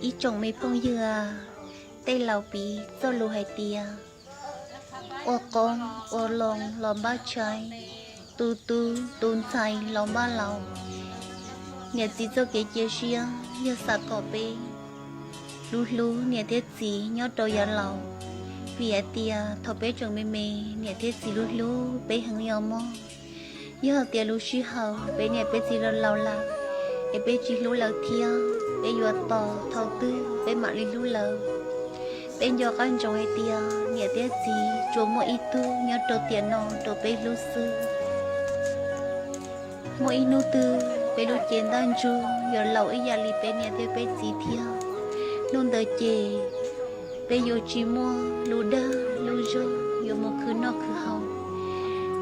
Ib tsoom me phooj ywg, tej laus piv txoj lus hais tias, ua qoob ua loo los npaj tshais, tu tub tu ntxhais los npaj laus. Niam txiv txoj kev cia siab yog xav kom peb hlub hlub niam thiab txiv nyob rau yav laus, vim hais tias thaum peb tseem me me, niam thiab txiv hlub hlub peb heev os mog. Yog tias lub sij hawm peb niam peb txiv laus laus lawm, es peb tsis hlub lawv thiab, peb yuav tos thaum twg peb mam li hlub lawv? Peb nco qab ntsoov hais tias niam thiab txiv tsuas muaj ib tug nyob rau tiam no rau peb hlub xwb. Muaj ib hnub twg peb lub cev ntaj ntsug yuav laus ib yam li peb niam thiab peb txiv thiab, hnub ntawd ces peb yuav tsis muaj lub dag lub zog yuav mus khwv noj khwv haus.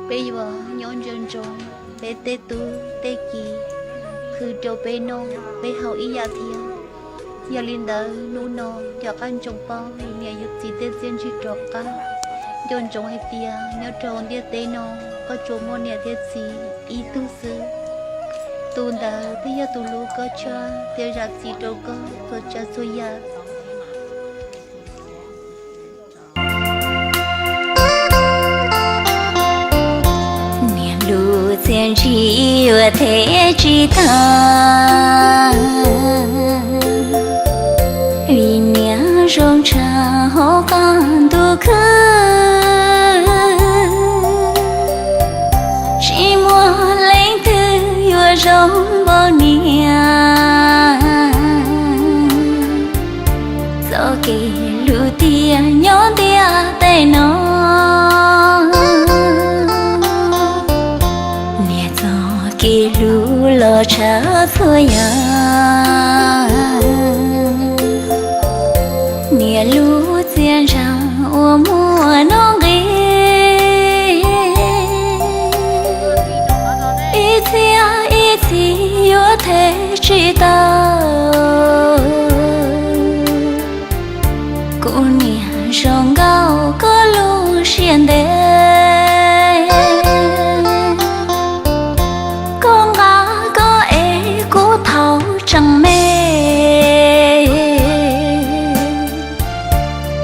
Peb yuav nyob ntsia ntsoov peb tej tub tej ki khwv rau peb noj peb haus ib yam thiab. Yog li ntawd hnub no nco qab ntsoov paub niam yug txiv tej txiaj ntsig rov qab. Nco ntsoov hais tias nyob rau ntiaj teb no, koj tsuas muaj niam thiab txiv ib tug xwb. Tus ntawd thiaj yog tus hlub koj tshaj thiab zam txim rau koj txhua tsav txhua yam. Niam lub txiaj ntsig yuav them tsis tag, vim niam zoo tshaj hauv qab ntuj khwb. Tsis muaj leej twg yuav zoo npaum niam. Txoj kev hlub tiag nyob ntiaj teb no, niam txoj kev hlub los tshaj txhua yam. Niam lub txiaj ntsig uas muaj nuj nqis, ib txhiab ib txhis yuav them tsis tau. Kuv niam zoo nkauj koj lub siab ntev, koj nqa koj ev kuv thaum tseem me.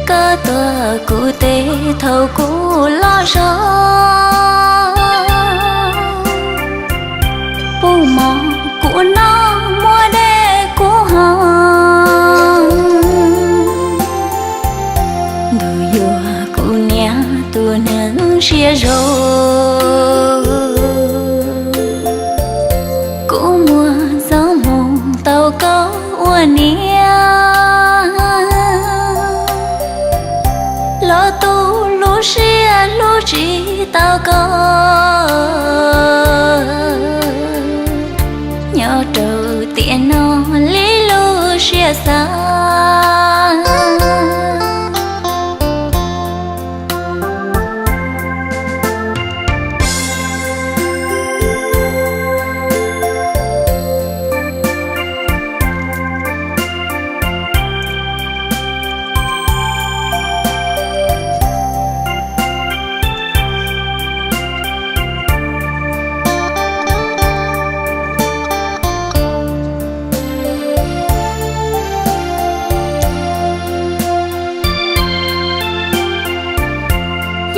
Koj tuav kuv tes thaum kuv loj zog, pub mov kuv noj, muab dej kuv haus. Ntuj yuav kuv niam tus neeg siab zoo, kuv muaj txoj hmoo tau koj ua niam, los tu lub siab hlub tsis tau koj. Nyob rau tiam no li lub siab xav.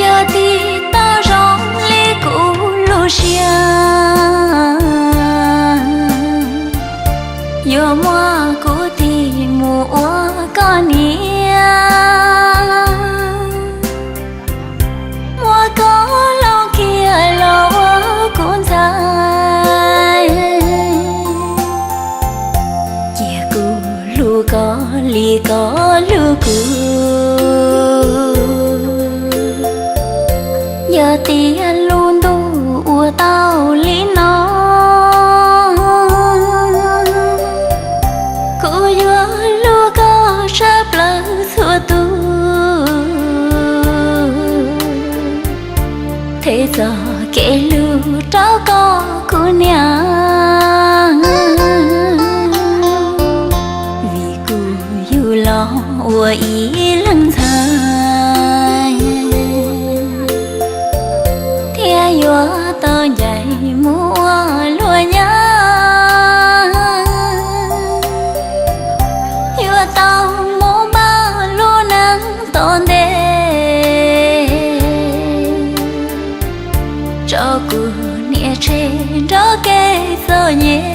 Yog tig tau zoo li kuv lub siab, yuav muab kuv tig mus ua koj niam, muab koj hloov kiag los ua kuv ntxhais. Cia kuv hlub koj li koj hlub kuv, yog tias lub ntuj ua tau li no, kuv yuav hlub koj tshaj plaws txhua tus, them txoj kev hlub rau koj kuv niam. Vim kuv yug los ua ib leeg ntxhais, thiaj yuav tau ncaim mus ua luag nyab. Yuav Tau mus npaj lub neej tom ntej, tso kuv niam tseg nrog kev txom nyem.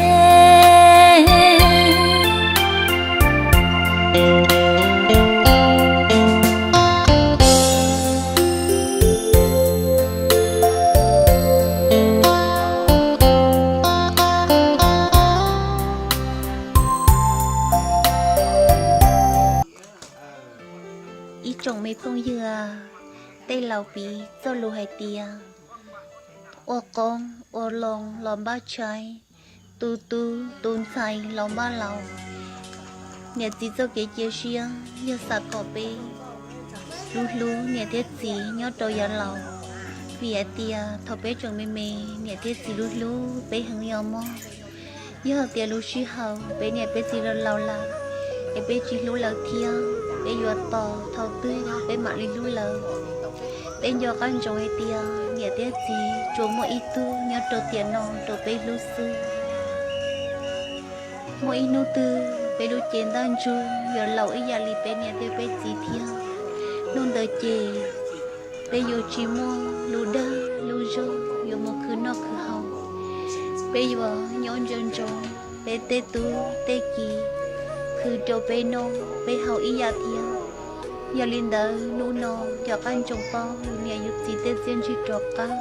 Ib tsoom me phooj ywg, tej laus piv txoj lus hais tias, ua qoob ua loo los npaj tshaib, tu tub tu ntxhais los npaj laus. Niam txiv txoj kev cia siab yog xav kom peb hlub hlub niam thiab txiv nyob rau yav laus, vim hais tias thaum peb tseem me me, niam thiab txiv hlub hlub peb heev li os mog. Yog tias lub sij hawm peb niam peb txiv los laus lawm, es peb tsis hlub lawv thiab, peb yuav tos thaum twg peb mam li hlub lawv. Peb nco qab ntsoov hais tias niam thiab txiv tsuas muaj ib tug nyob rau tiam no rau peb hlub xwb. Muaj ib hnub twg peb lub cev ntaj ntsug yuav laus ib yam li peb niam thiab peb txiv thiab. Hnub ntawd ces peb yuav tsis muaj lub dag lub zog yuav mus khwv noj khwv haus. Peb yuav nyob ntsoov ntsoov peb tej tub tej kiv khwv rau peb noj peb haus ib yam thiab. Yog li ntawd hnub no nco qab ntsoov paub yus niam yus txiv tej txiaj ntsig rov qab.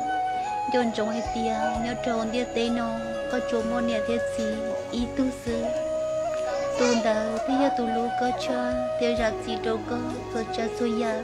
Nco ntsoov hais tias nyob rau ntiaj teb no koj tsuas muaj niam thiab txiv ib tug xwb. Tus ntawd thiaj yog tus hlub koj tshaj thiab zam txim rau koj txhua tsav txhua yam.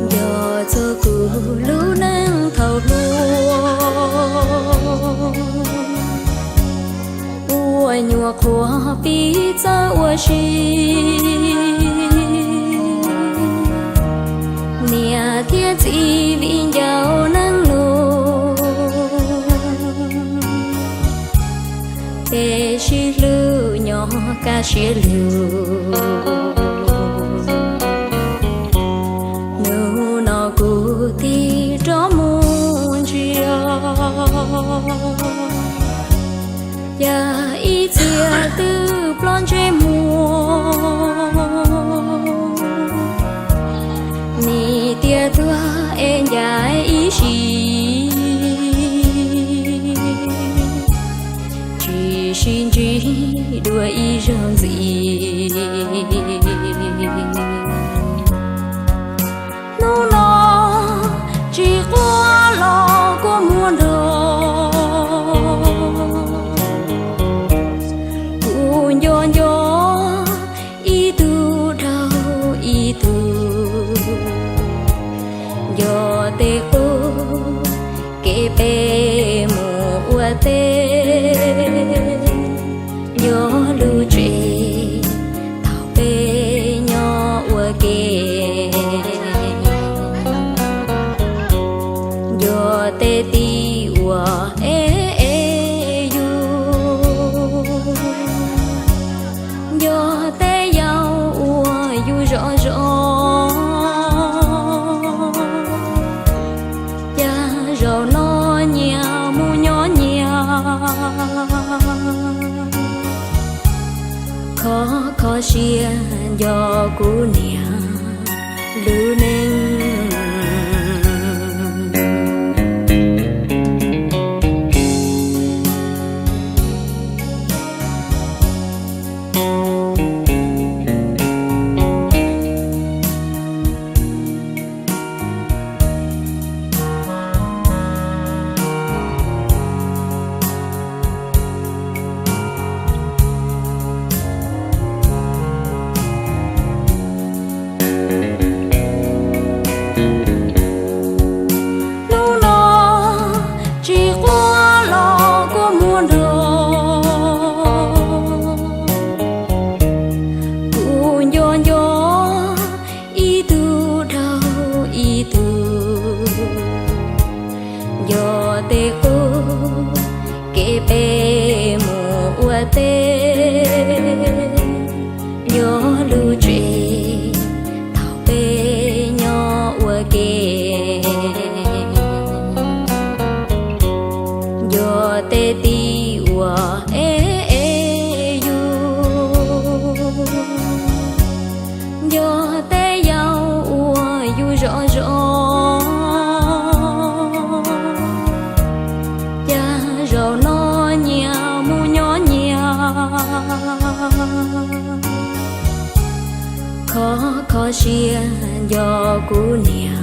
Nco txog kuv lub neej thaum hluas, ua nyuam qhuav pib txawj ua si, niam thiab txiv viv ncaus neej lus, peb sib hlub nyob kaj siab lug. Hnub no kuv tig rov mus ntsia, yog ib txhia twb ploj ntsej muag, nim tiam tuag es ncaim ib sim, tsis sib ntsib dua ib zaug ntxiv. Hnub no tsis quaj los kua muag nrog, kuv nco nco ib tug dhau ib tug, nco tej qub kev peb mus ua teb, nco lub tsev thaum peb nyob ua ke, nco tej tib uas ev ev yus, nco tej yam uas yus zov zov. Cas zaum no nyias mus nyob nyias, kho kho siab nco kuv niam lub neej. Tej qub kev peb mus ua teb, nyob lub tsev thaum peb nyob ua ke. Nco tej tib uas ev ev yus, nco tej yam uas yus zov zov, cas zaum no nyias mus nyob nyias. Kho kho siab nco kuv niam